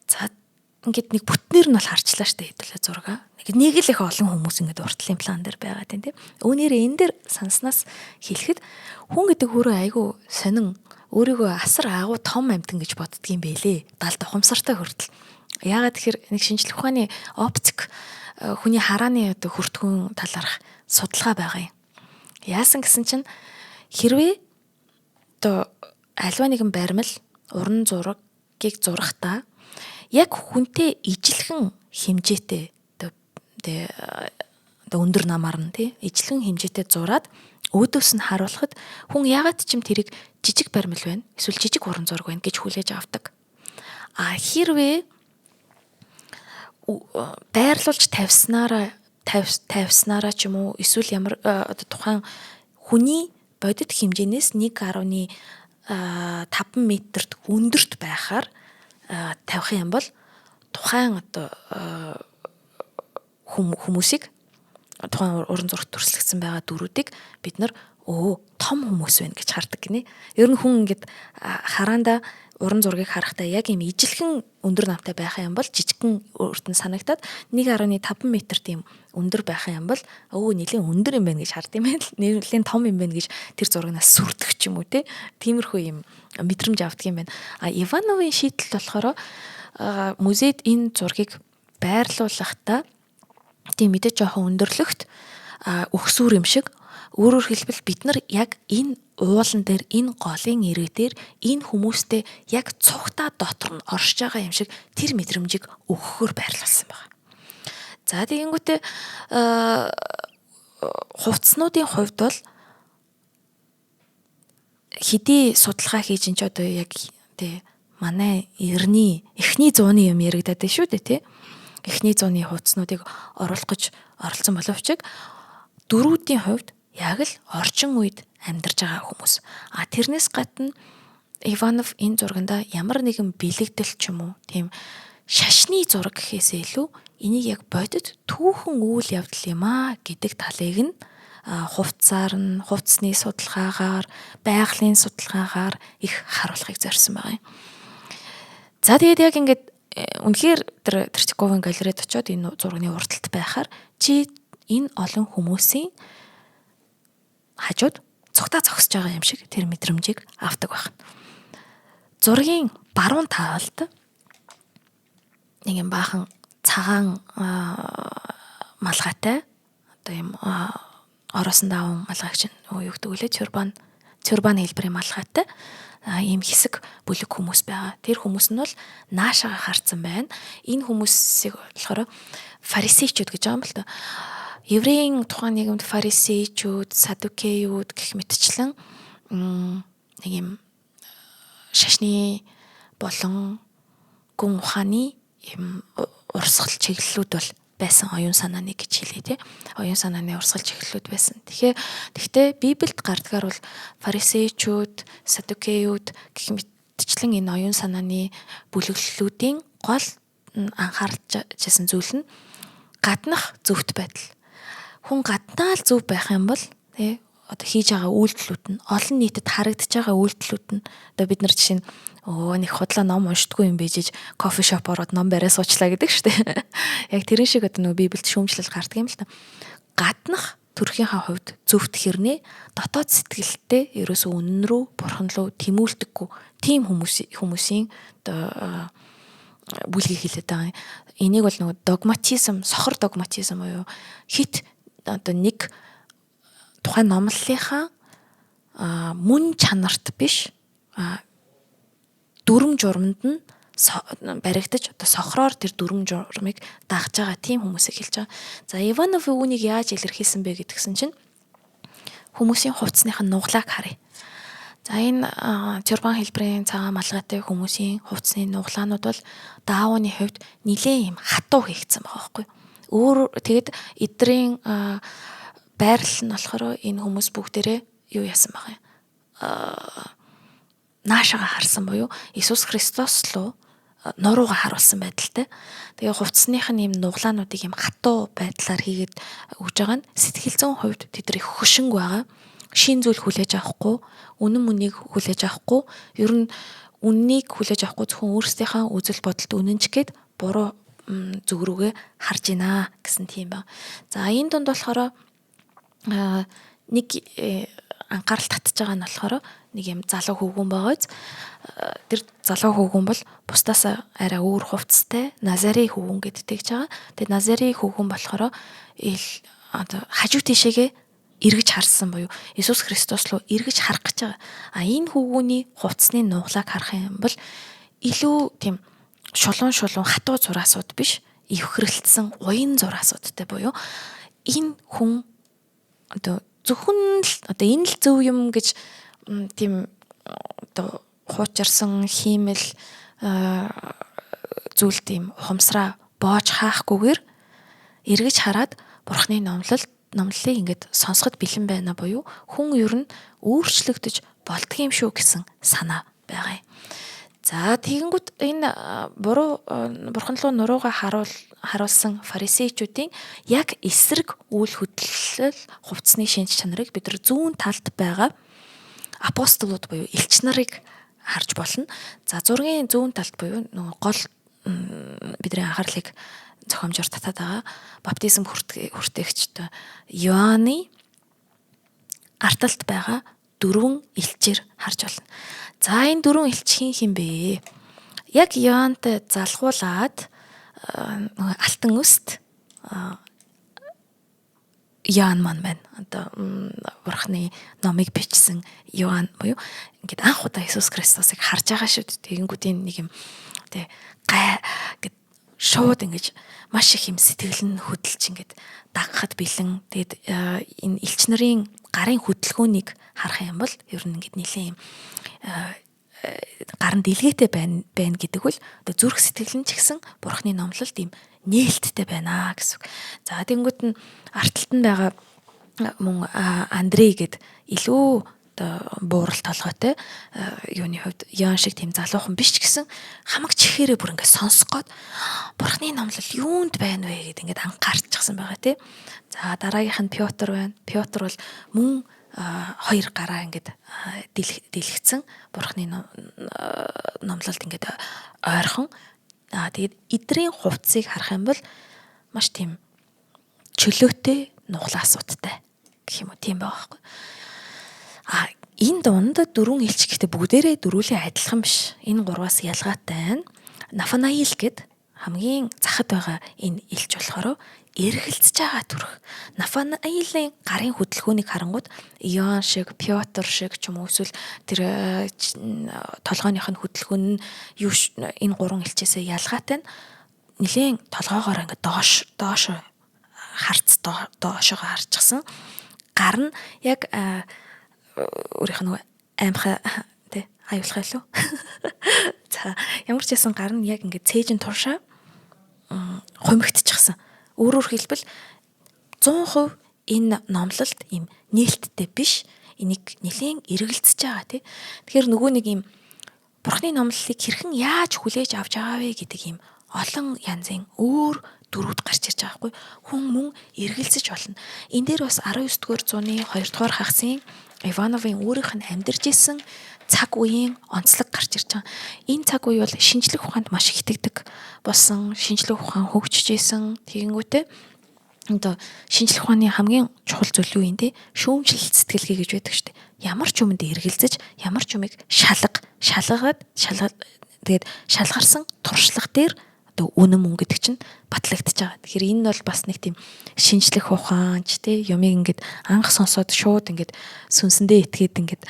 Speaker 1: За, ингээд нэг бүтнээр нь бол харчлаа штэ хэдүүлээ зураг. Нэг л их олон хүмүүс ингээд уртлын план дээр байгаа тийм. Үүнээр энэ дээр санснаас хэлэхэд хүн гэдэг хөрөө айгүй сонин, өөрийгөө асар агуу том амьтан гэж боддгийм бэлээ. Далд ухамсартай хүртэл. Яагаад тэгэхээр нэг шинжлэх ухааны оптик, хүний харааны одоо хүртгүүн талаарх судалгаа байгаа юм. Яасан гэсэн чинь хэрвээ одоо альва нэгэн баримл уран зургийг зурахдаа яг хүнтэй ижилхэн хэмжээтэй, одоо одоо өндөр намаар нь тий ижилхэн хэмжээтэй зураад өөдөөс нь харуулхад хүн ягаад ч юм тэрийг жижиг баримл байна эсвэл жижиг уран зураг байна гэж хүлээж авдаг. А хэрвээ байрлуулж тавьснараа ч юм уу, эсвэл ямар одоо тухайн хүний бодит хэмжээнээс 1.5 метрт өндөрт байхаар тавих юм бол тухайн одоо хүмүүсийг, тухайн уран зурагт төрслөгдсөн байгаа дүрүүдийг бид нар өө том хүмүүс байна гэж хардаг гинэ. Ер нь хүн ингээд хараанда уран зургийг харахтаа яг юм ижилхэн өндөр намтай байх юм бол жижигхэн өөрт нь санагтаад 1.5 м тийм өндөр байх юм бол өө нэлийн өндөр юм байна гэж хард юм байна. Нэлийн том юм байна гэж тэр зурагнаас сүрдэх ч юм уу те. Тиймэрхүү юм мэдрэмж авдаг юм байна. А Ивановын шийдэл болохоор музейд энэ зургийг байрлуулахдаа тийм мэдээ жоохон өндөрлөгт, өгсүүр юм шиг. Өөрөөр хэлбэл, бид нар яг энэ уулан дээр, энэ голын эрэг дээр энэ хүмүүстэй яг цугтаа дотор нь оршиж байгаа юм шиг тэр мэдрэмжийг өгөхөөр байрлуулсан байна. За, тэгэнгүүтээ хувцснуудын хувьд бол хэдий судалгаа хийж ин ч одоо яг тий манай эртний эхний зууны юм яригадаад байна шүү дээ, тий. Эхний зууны хувцснуудыг оруулах гэж оролцсон боловч дөрүүдийн хувьд яг л орчин үед амьдарч байгаа хүмүүс. А тэрнээс гадна Иванов энэ зурганда ямар нэгэн бэлэгдэл ч юм уу, тийм шашны зураг гэхээсээ илүү энийг яг бодит түүхэн үйл явдал юм а гэдэг талыг нь хувцсаар нь, хувцсны судалгаагаар, байгалийн судалгаагаар их харуулахыг зорьсон байгаа юм. За, тэгээд яг ингээд үнэхээр тэр Третьяковын галерейд очиод энэ зургийн урталт байхаар чи энэ олон хүмүүсийн хажууд цугтаа зогсож байгаа юм шиг тэр мэдрэмжийг авдаг байна. Зургийн баруун талд нэг юм баахан цагаан малгайтай, одоо юм ороосон даавн малгайг чинь юу гэдэг вүлээ, тюрбан хэлбэрийн малгайтай ийм хэсэг бүлэг хүмүүс байгаа. Тэр хүмүүс нь бол наашаага харцсан байна. Энэ хүмүүсийг болохоор фарисеучуд гэж байгаа юм л та. Еврейн тухайн нийгэмд фарисеучуд, садукеюуд гэх мэтчлэн нэг юм шашны болон гүн ухааны юм урсгал чиглэлүүд бол байсан, оюун санааны гэж хэлье тий. Оюун санааны урсгал чиглэлүүд байсан. Тэгэхээр тэгтээ Библиэд гардгаар бол фарисеучуд, садукеюуд гэх мэтчлэн энэ оюун санааны бүлэглэлүүдийн гол анхаарч байсан зүйл нь гаднах зөвхт байдал. Хүн гаднаа л зөв байх юм бол тий одоо хийж байгаа үйлдэлүүд нь, олон нийтэд харагдаж байгаа үйлдэлүүд нь, одоо бид нар жишээ нь өө нэг худлаа ном уншдаггүй юм бийжиж coffee shop ороод ном бариа суучлаа гэдэг шүү дээ. Яг тэрэн шиг одоо нөгөө Библиэд шүүмжлэл гардаг юм л та. Гаднах төрхийнхаа хувьд зөвхт хэрнээ дотоод сэтгэлтэй ерөөсөө үнэн рүү, бурхан руу тэмүүлдэггүй тийм хүмүүсийн одоо бүлгийг хэлээд байгаа юм. Энийг бол нөгөө догматизм, сохор догматизм буюу хит одоо нэг тухайн номлолынхаа мөн чанарт биш, дүрм журманд нь баригдаж, одоо сохроор тэр дүрм журмыг дагж байгаа тийм хүмүүсийг хэлж байгаа. За, Иванов үүнийг яаж илэрхийлсэн бэ гэдгсэн чинь хүмүүсийн хувцсных нь нуглааг харъя. За, энэ тюрбан хэлбэрийн цагаан малгайтай хүмүүсийн хувцсны нуглаанууд бол даавууны хувьд нэлээд юм хатуу хийгдсэн байгаа байхгүй. Өөр тэгэд эдрийн байрлал нь болохоор энэ хүмүүс бүгдээрээ юу яасан байгаа юм. Наашаага харсан буюу Иесус Христос руу нурууга харуулсан байдалтай. Тэгээ хувцсных нь ийм нуглаануудыг ийм хатуу байдлаар хийгээд өгж байгаа нь сэтгэл зүйн хувьд тэд нар их хөшинг байгаа. Шин зүйл хүлээж авахгүй, үнэн мөнийг хүлээж авахгүй, ер нь үннийг хүлээж авахгүй, зөвхөн өөрсдийнхөө үзэл бодолд үнэнч гээд буруу зүг рүүгээ харж байна гэсэн тийм ба. За, энэ дунд болохоор нэг анхаарал татж байгаа нь болохоор нэг юм залуу хөвгүүн байгаа биз. Тэр залуу хөвгүүн бол бусдаас арай өөр хувцастай Назари хөвгүүн гэдэгж байгаа. Тэгээ Назари хөвгүүн болохоор ил одоо хажуу тийшээгээ эргэж харсан буюу Иесус Христос руу эргэж харах гэж байгаа. А энэ хөвгүүний хувцсны нуглааг харах юм бол илүү тийм шулуун шулуун хатуу зураасууд биш, эвхрэлтсэн уян зураасуудтай буюу энэ хүн одоо зөвхөн л одоо энэ л зөв юм гэж тийм одоо хуучирсан хиймэл зүйл тийм ухамсараа боож хаахгүйгээр эргэж хараад Бурхны номлолыг ингээд сонсоход бэлэн байна буюу хүн ер нь өөрчлөгдөж болдго юм шүү гэсэн санаа байгаа юм. За, тэгэнгүүт энэ буруу бурхан руу нуруугаа харуулсан фарисеучүүдийн яг эсрэг үйл хөдлөл, хувцсны шинж чанарыг бид нар зүүн талд байгаа апостолууд буюу элч нарыг харж болно. За, зургийн зүүн талд буюу нөгөө гол бидний анхаарлыг зохиомжоор татаад байгаа баптизм хүртээгчтэй Иоанны арталт байгаа дөрвөн элчээр харж болно. За, энэ дөрвөн элч хин хин бэ? Яг Иоантай залгуулад нөгөө алтан өст Иоанн маань байна. Одоо Бурхны номыг бичсэн Иоанн буюу ингээд анх удаа Иесус Христосыг харж байгаа шүү дээ. Тэгэнгүүтийн нэг юм тэ гай гэд шууд ингэж маш их юм сэтгэл нь хөдөлж ингээд дагахад бэлэн. Тэгээд энэ элч нарын гарын хөдөлгөөнийг харах юм бол ер нь ингээд нэлээд юм гар нь дэлгээтэй байна байна гэдэг бол одоо зүрх сэтгэл нь ч гэсэн Бурхны номлолд ийм нээлттэй байна гэсэн үг. За, тэгэнгүүт нь арталт нь байгаа мөн Андрей гэд илүү одоо буурал толгойтой, юуны хувьд Ян шиг тийм залуухан биш ч гэсэн хамаг чихээрээ бүр ингээд сонсох гээд Бурхны номлол юунд байна вэ гэд ингээд анхаарчихсан байгаа тий. За, дараагийнх нь Пётр байна. Пётр бол мөн хоёр гараа ингээд дэлгэцэн Бурхны номлолд ингээд ойрхон. Тэгээд эдрийн хувцсыг харах юм бол маш тийм чөлөөтэй нуглаасуудтай гэх юм уу, тийм байгаа байхгүй. А энэ дунд дөрвөн элч гэхдээ бүгдээрээ дөрвөлээ адилхан биш. Энэ гурваас ялгаатай нь Нафанаил гэд хамгийн захад байгаа энэ элч болохоор эргэлзэж байгаа төрх. Нафанаилийн гарын хөдөлгөөнийг харангууд Иоанн шиг, Пётр шиг ч юм уу эсвэл тэр толгойнх нь хөдөлгөөн нь юу энэ гурван элчээсээ ялгаатай нь нэлээн толгоогоор ингээд доош доош харц доошоо харчихсан. Гар нь яг өөрийнх нь нөгөө аймхаа тий аюулхай лөө. За, ямар ч байсан гар нь яг ингээд цээжин туршаа хумигдчихсан. Өөрөөр хэлбэл 100% энэ номлолд ийм нээлттэй биш. Энийг нэлээн эргэлзэж байгаа тий. Тэгэхээр нөгөө нэг ийм Бурхны номлолыг хэрхэн яаж хүлээж авч байгаа вэ гэдэг ийм олон янзын өөр дөрүүд гарч ирж байгаа байхгүй. Хүн мөн эргэлзэж болно. Энэ дээр бас 19 дугаар зууны 2 дугаар хагасын Ивановын өөрийнх нь амьдарч исэн цаг үеийн онцлог гарч ирж байгаа. Энэ цаг үе бол шинжлэх ухаанд маш их итгэдэг болсон, шинжлэх ухаан хөгжиж исэн. Тэгэнгүүтээ Одоо шинжлэх ухааны хамгийн чухал зүйл юу юм те? Шүүмжлэл сэтгэлгээ гэж байдаг шүү дээ. Ямар ч юмд эргэлзэж, ямар ч юмыг шалгаад тэгээд шалгарсан туршлага дээр одоо үнэн мөн гэдэг чинь батлагдчихж байгаа. Тэгэхээр энэ нь бол бас нэг тийм шинжлэх ухаанч те, юмыг ингээд анх сонсоод шууд ингээд сүнсэндээ итгээд ингээд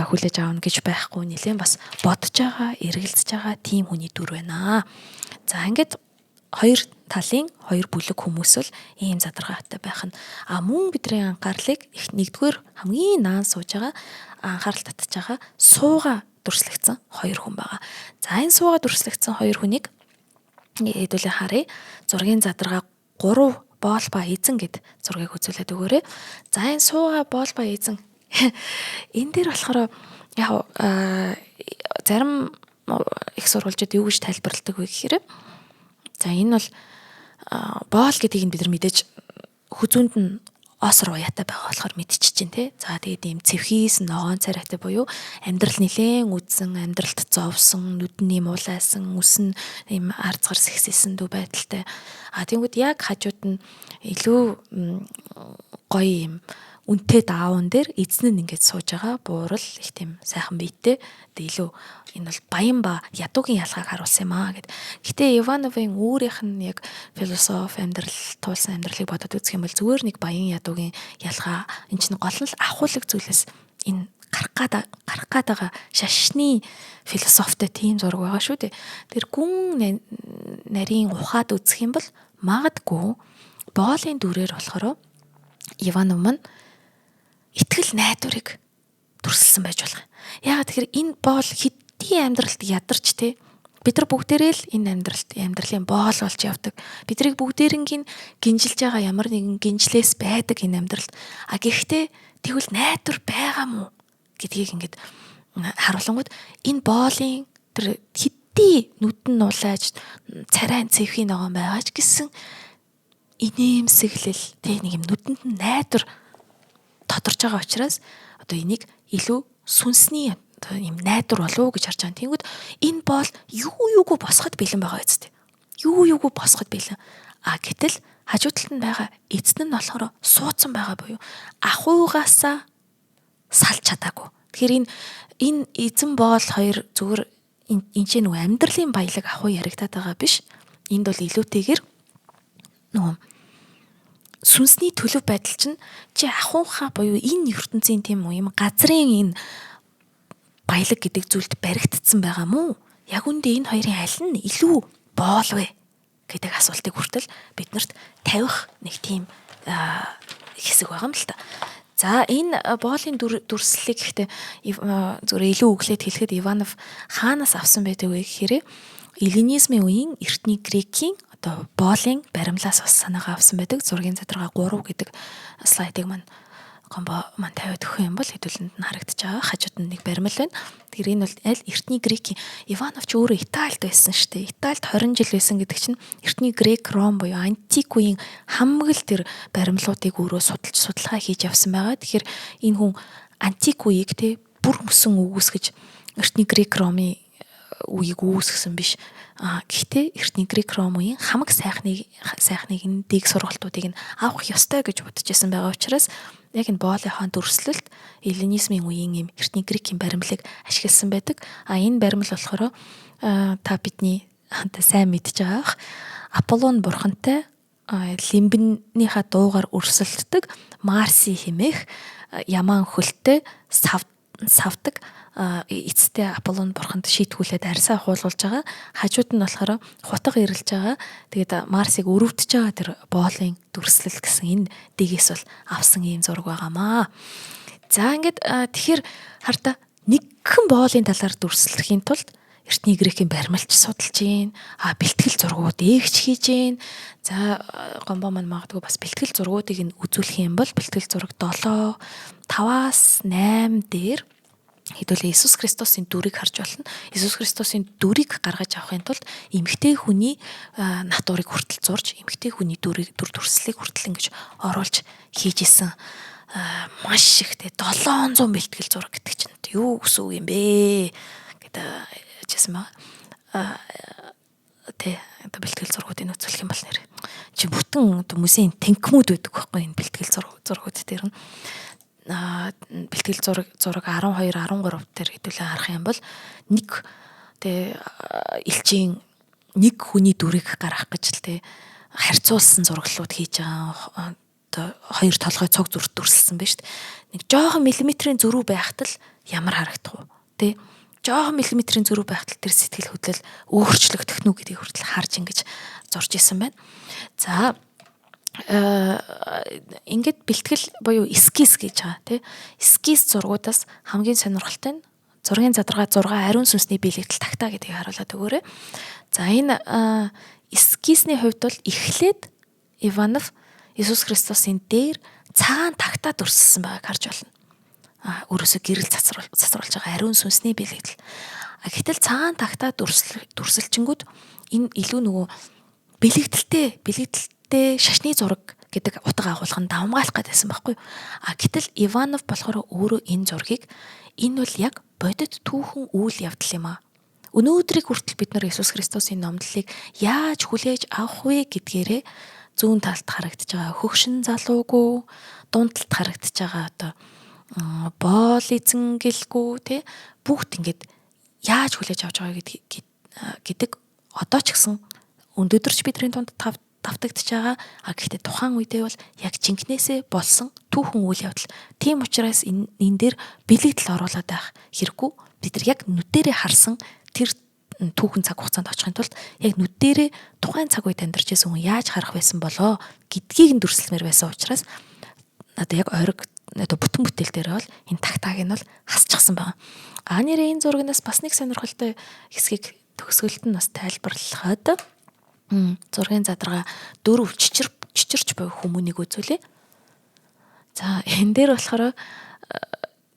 Speaker 1: хүлээж аавна гэж байхгүй, нэлээд бас бодож байгаа, эргэлзэж байгаа тийм хүний дүр байна. За, ингээд хоёр талын хоёр бүлэг хүмүүс бол ийм задаргаатай байх нь. А мөн бидний анхаарлыг их нэгдүгээр хамгийн наан сууж байгаа, анхаарал татж байгаа суугаа дүрслэгдсэн хоёр хүн байгаа. За, энэ суугаа дүрслэгдсэн хоёр хүнийг хэдүүлээ харъя. Зургийн задаргаа 3, боол ба эзэн гэд зургийг үзүүлээд өгөөрэй. За, энэ суугаа боол ба эзэн, энэ дээр болохоор яг зарим их сурвалжид юу гэж тайлбарладаг вэ гэхээр, за, энэ бол боол гэдгийг нь бид нар мэдээж хүзүүнд нь осор уяатай байгаа болохоор мэдчихэж чинь те. За, тэгээд ийм цэвхийс ногоон царайтай буюу амьдрал нилээн үзсэн, амьдралд зовсон, нүдний муулайсан, үс нь ийм арцгар сэгсэлсэн дүү байдалтай. А тэнгүүд яг хажууд нь илүү гоё юм үнэтэй даавн дээр эзэн нь ингээд сууж байгаа, буурал их тийм сайхан биетэй. Тэгээ илүү энэ бол баян ба ядуугийн ялгааг харуулсан юм аа гэд. Гэтэ Ивановын өөрийнх нь яг философи, амьдрал туулсан амьдралыг бодоод үзэх юм бол зүгээр нэг баян ядуугийн ялгаа, энэ чинь гол нь л ахиулаг зүйлээс энэ гарах гад байгаа шашны философитой тийм зураг байгаа шүү дээ. Тэр гүн нарийн ухаад үзэх юм бол магадгүй боолын дүрээр болохоор Иванов маань итгэл найдварыг дүрсэлсэн байж болох. Яагаад тэгэхээр энэ боол хэдийн амьдралд ядарч те, бид нар бүгдээрээ л энэ амьдралд амьдралын боол болж явдаг. Бидрийг бүгдээрингийн гинжилж байгаа ямар нэгэн гинжлээс байдаг энэ амьдралд. А гэхдээ тэгвэл найдвар байгаа мó гэдгийг ингээд харуулангууд энэ боолын тэр хэдий нүд нь нулааж, царай цэвхийн ногоон байгаа ч гэсэн инээмсэглэл тэг нэг юм нүдэнд нь найдвар тодорч байгаа учраас одоо энийг илүү сүнсний одоо юм найдвар болов уу гэж харж байгаа. Тэнгүүд энэ боол юу юугүй босоход бэлэн байгаа үсттэй. Юу юугүй босоход бэлэн. А гэтэл хажуу талд нь байгаа эзэн нь болохоор суудсан байгаа буюу ахуйгаасаа салж чадаагүй. Тэгэхээр энэ эзэн боол хоёр зүгээр энэ ч нөгөө амьдралын баялаг ахуй яригадаад байгаа биш. Энд бол илүүтэйгээр нөгөө сүнсний төлөв байдал чинь чи ахуйхаа буюу энэ ертөнцийн тийм үү юм газрын энэ баялаг гэдэг зүйлд баригдсан байгаа мó? Яг үндэ энэ хоёрын аль нь илүү боол вэ гэдэг асуултыг хүртэл биднэрт тавих нэг тийм хэсэг байгаа юм л та. За, энэ боолын дүрслэлийг гэхдээ зүгээр илүү өглөөд хэлэхэд Иванов хаанаас авсан байдаг вэ гэхээр эллинизмын үеийн эртний грекийн одоо боолын баримлаас бас санаагаа авсан байдаг. Зургийн задаргаа 3 гэдэг слайдыг маань гомбо маань тавиад өгөх юм бол хэдүүлэнд нь харагдаж байгаа. Хажууд нь нэг баримл байна. Тэгэхээр энэ бол аль эртний грекийн, Иванов ч өөрөө Италид байсан шүү дээ. Италид 20 жил байсан гэдэг чинь эртний грек, Ром буюу антик үеийн хамаг л тэр баримлуудыг өөрөө судалж, судалгаа хийж явсан байгаа. Тэгэхээр энэ хүн антик үеийг те бүр мөсөн үүсгэж, эртний грек, Ромын үеийг үүсгэсэн биш. А гэхдээ эртний грек, Ром үеийн хамаг сайхныг нь дэг сургалтуудыг нь авах ёстой гэж бодож исэн байгаа учраас яг энэ боолынхаа дүрслэлт эллинизмын үеийн юм эртний грекийн баримлыг ашигласан байдаг. А энэ баримл болохоор та бидний сайн мэдж байгаа бах. Аполлон бурхантай лимбнийхаа дуугаар өрсөлддөг Марси хэмээх ямаан хөлтэй савдаг эцэстээ Аполлон бурханд шийтгүүлээд арьсаа хуулуулж байгаа. Хажууд нь болохоор хутга эрэлж байгаа. Тэгээд Марсыг өрөвдөж байгаа тэр боолын дүрслэл гэсэн энэ дэгээс бол авсан ийм зураг байгаамаа. За, ингээд тэгэхээр харта нэгхэн боолын талаар дүрслэхийн тулд эртний грекийн баримлч судалж гин, а бэлтгэл зургууд эгч хийж гин. За, гомбо маань магадгүй бас бэлтгэл зургуудыг нь үзүүлэх юм бол бэлтгэл зураг 7 5-аас 8 дээр хэдүүлээ Иесус Христосын дүрийг харж болно. Иесус Христосын дүрийг гаргаж авахын тулд эмэгтэй хүний натурыг хүртэл зурж, эмэгтэй хүний дүрийг, дүр төрслийг хүртэл ингэж оруулж хийж исэн, маш ихтэй 700 бэлтгэл зураг гэдэг чинь юу гэсэн үг юм бэ гэдэг жисэн байгаа. Тэ одоо бэлтгэл зургуудыг үзүүлэх юм бол нэр чи бүтэн одоо музейн тэнхмүүд байдаг байхгүй энэ бэлтгэл зургууд дээр нь бэлтгэл зураг 12 13 дээр хэдүүлээ харах юм бол нэг тэ элчийн нэг хүний дүрийг гаргах гэж л тэ харьцуулсан зураглалууд хийж байгаа одоо хоёр толгой цуг зүрт дүрсэлсэн байна шүү дээ. Нэг жоохон миллиметрийн зөрүү байхад л ямар харагдах вэ? Тэ жоохон миллиметрийн зөрүү байхад л тэр сэтгэл хөдлөл өөрчлөгдөх нү гэдгийг хүртэл харж ингэж зурж исэн байна. За ингээд бэлтгэл буюу эскиз гэж байгаа тий. Эскиз зургуудаас хамгийн сонирхолтой нь зургийн задаргаа 6 ариун сүнсний биелэгдэл тагтаа гэдгийг харуулад өгөөрэй. За энэ эскизний хувьд бол эхлээд Иванов Иесус Христосын дээр цагаан тагтаа дүрсэлсэн байгааг харж байна. Өөрөөсөө гэрэл цацруулж байгаа ариун сүнсний биелэгдэл. Гэтэл цагаан тагтаа дүрсэлчингүүд энэ илүү нөгөө бэлэгдэлтэй шашны зураг гэдэг утга агуулгын давамгаалах гэдсэн байхгүй юу? Гэтэл Иванов болохоор өөрөө энэ зургийг энэ бол яг бодит түүхэн үйл явдал юм аа. Өнөөдрийг хүртэл бид нар Иесус Христосын номлолыг яаж хүлээж авах вэ гэдгээрээ зүүн талд харагдаж байгаа хөгшин залуугүй, дунд талд харагдаж байгаа одоо боол эзэн гэлгүй тий бүгд ингээд яаж хүлээж авч байгаа гэдэг одоо ч гэсэн өндөдөрч бидний тунд давтагдж байгаа. Гэхдээ тухайн үедээ бол яг жинкнээсээ болсон түүхэн үйл явдал. Тийм учраас энэ дээр бэлэгдэл оруулаад байх хэрэггүй. Бид нар яг нүдэрээ харсан тэр түүхэн цаг хугацаанд очихын тулд яг нүдэрээ тухайн цаг үед амьдарч байсан хүн яаж харах байсан болоо гэдгийг нь дүрслэмээр байсан учраас одоо яг ориг одоо бүтэн бүтээл дээр бол энэ тагтааг нь бол хасчихсан байгаа. А нэрээ энэ зурагнаас бас нэг сонирхолтой хэсгийг төгсгөлд нь бас тайлбарлахад зургийн задаргаа дөрөв чичирч буй хүмүүнийг үзүүлье. За энэ дээр болохоор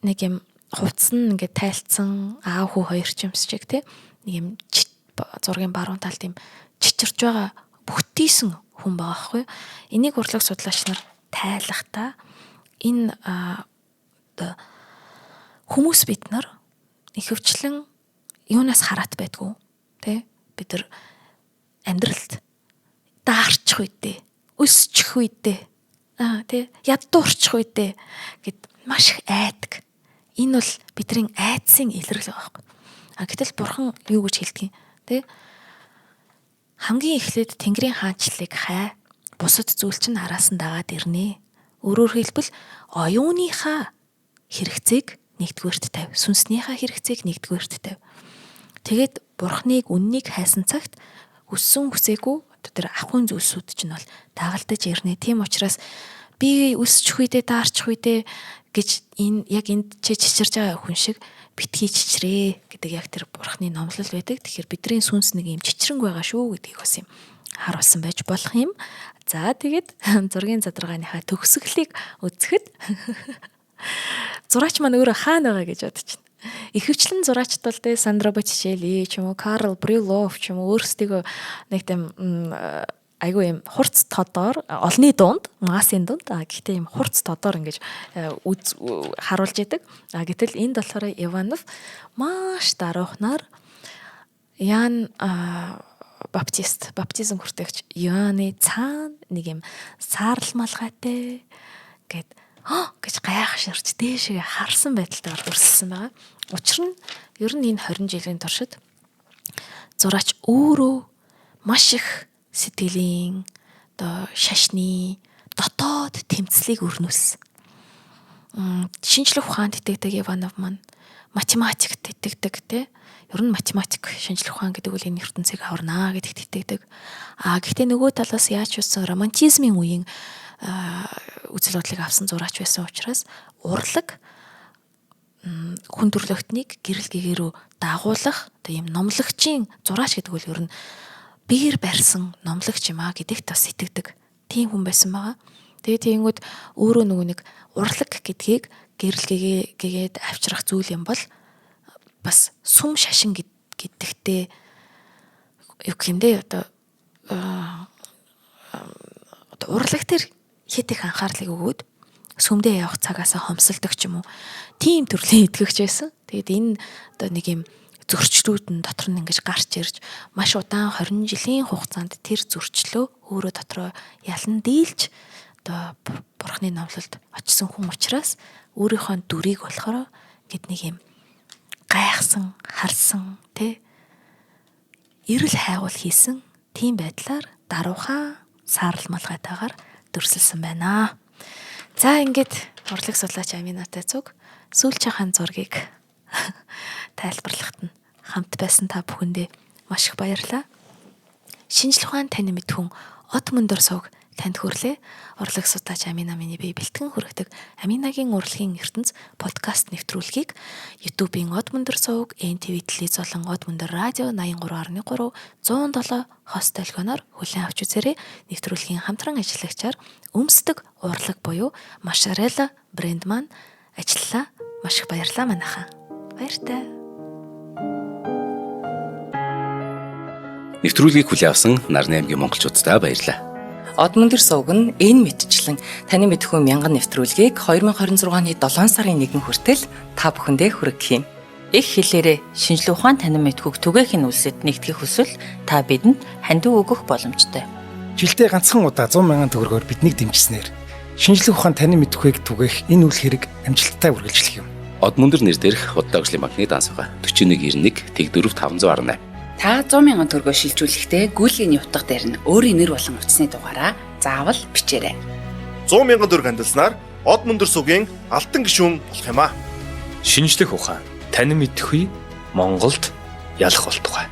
Speaker 1: нэг юм хувцас нь ингээд тайлцсан аав хүү хоёр ч юмсчиг тий нэг юм зургийн баруун талд юм чичирч байгаа бүтээсэн хүн байгаа байхгүй. Энийг урлаг судлаач нар тайлахдаа энэ одоо хүмүүс бид нар ихэвчлэн юунаас хараат байдгүй тий бид нар амьдралд даарчих үедээ өсчих үедээ тий ядуурчих үедээ гэд маш их айдаг. Энэ бол бидний айдсын илрэл байгаа байхгүй. Гэтэл бурхан юу гэж хэлдэг юм тий хамгийн эхлээд Тэнгэрийн хаанчлалыг хай, бусад зүйл чинь араас нь дагаад ирнэ. Өөрөөр хэлбэл оюуныхаа хэрэгцээг нэгдүгээрт тавь, сүнснийхаа хэрэгцээг нэгдүгээрт тавь. Тэгээд бурхныг үннийг хайсан цагт хүссэн хүсээгүй одоо тэр ахуйн зүйлсүүд чинь бол дагалдаж ирнэ. Тийм учраас би өсчих үедээ даарчих үедээ гэж энэ яг энд чи чичирж байгаа хүн шиг битгий чичрээ гэдэг яг тэр бурхны номлол байдаг. Тэгэхээр бидний сүнс нэг юм чичрэнг байгаа шүү гэдгийг бас юм харуулсан байж болох юм. За тэгээд зургийн задаргааныхаа төгсгөлийг үзэхэд зураач маань өөрөө хаана байгаа гэж бодож байна. Ихэвчлэн зураачд бол тэ Сандро Боттичелли ч юм уу Карл Брюлов ч юм уу өөрсдийгөө нэг тийм айгүй юм хурц тодоор олны дунд массын дунд гэхдээ юм хурц тодоор ингэж харуулж идэг. Гэтэл энд болохоор Иванов маш даруухнаар Ян баптист баптизм хүртэгч Иоанны цаана нэг юм саарл малгайтай гэд гэж гайхширч дээшээ харсан байдалтайгаар дүрсэлсэн байгаа. Учир нь ер нь энэ 20 жилийн туршид зураач өөрөө маш их сэтгэлийн одоо шашны дотоод тэмцлийг өрнүүлсэн. Шинжлэх ухаанд итгэдэг Иванов маань математикт итгэдэг те. Ер нь математик шинжлэх ухаан гэдэг үл энэ ертөнцийг аварнаа гэдэгт итгэдэг. Гэхдээ нөгөө талаас яаж утсан романтизмын үеийн үзэл бодлыг авсан зураач байсан учраас урлаг хүн төрлөختнийг гэрэл гэгэрүү дагуулах одоо ийм номлогчийн зураач гэдэг үл ер нь биеэр барьсан номлогч юм а гэдэгт бас итгэдэг. Тийм хүн байсан байгаа. Тэгээ тиймгүүд өөрөө нөгөө нэг урлаг гэдгийг гэрэл гэгээд авчрах зүйл юм бол бас сүм шашин гэдэгтээ юу гэх юм бэ одоо урлаг дээр хэд их анхаарлыг өгөөд сүмдээ явах цагаасаа хомсолдог ч юм уу тийм төрлийн итгэгч байсан. Тэгээд энэ одоо нэг юм Зөрчлүүд нь дотор нь ингэж гарч ирж маш удаан 20 жилийн хугацаанд тэр зөрчлөө өөрөө дотроо ялан дийлж одоо бурхны номлолд очисон хүн учраас өөрийнхөө дүрийг болохоор ингээд нэг юм гайхсан, харсан, тэ эрэл хайгуул хийсэн тийм байдлаар даруйхан саарал малгайтайгаар дүрсэлсэн байна. За, ингээд урлаг судлаач Аминатай цуг сүүлчийн зургийг тайлбарлахад нь хамт байсан та бүхэндээ маш их баярлалаа. Шинжлэх ухаан тань мэдхүн од мөндөр сувг танд хүрлээ. Урлаг судлаач Амина миний бие бэлтгэн хүргэдэг Аминагийн урлагийн ертөнц подкаст нэвтрүүлгийг YouTube-ийн од мөндөр сувг, NTV телевиз болон од мөндөр радио 83.3 107 хос долгионоор хүлээн авч үзээрэй. Нэвтрүүлгийн хамтран ажиллагчаар өмсдөг урлаг буюу Машарелла брэнд маань ажиллалаа. Маш их баярлалаа манайхаа. Баяртай.
Speaker 2: Нэвтрүүлгийг хүлээн авсан Нарны аймгийн монголчууддаа баярлалаа.
Speaker 3: Од мөндөр сувг нь энэ мэтчлэн таны мэдхүй мянган нэвтрүүлгийг 2026 оны 7 сарын 1 хүртэл та бүхэндээ хүргэх юм.
Speaker 4: Их хэлээрээ шинжлэх ухаан танин мэдхүйг түгээх нь үлсэд нэгтгэх хүсвэл та бидэнд хандив өгөх боломжтой.
Speaker 5: Жилдээ ганцхан удаа 100 мянган төгрөгөөр биднийг дэмжсэнээр шинжлэх ухаан танин мэдхүйг түгээх энэ үйл хэрэг амжилттай үргэлжлэх юм.
Speaker 2: Од мөндөр нэр дээрх Худалдаа хөгжлийн банкны данс байгаа. 4191 Тэг4 518.
Speaker 6: Та 100 мянган төгрөгөөр шилжүүлэхдээ гүйлгээний утга дээр нь өөрийн нэр болон утасны дугаараа заавал бичээрэй.
Speaker 7: 100 мянган төгрөг хандилснаар од мөндөр сувгийн алтан гишүүн болох юм аа.
Speaker 8: Шинжлэх ухаан танин мэдхүй Монголд ялах болтугай.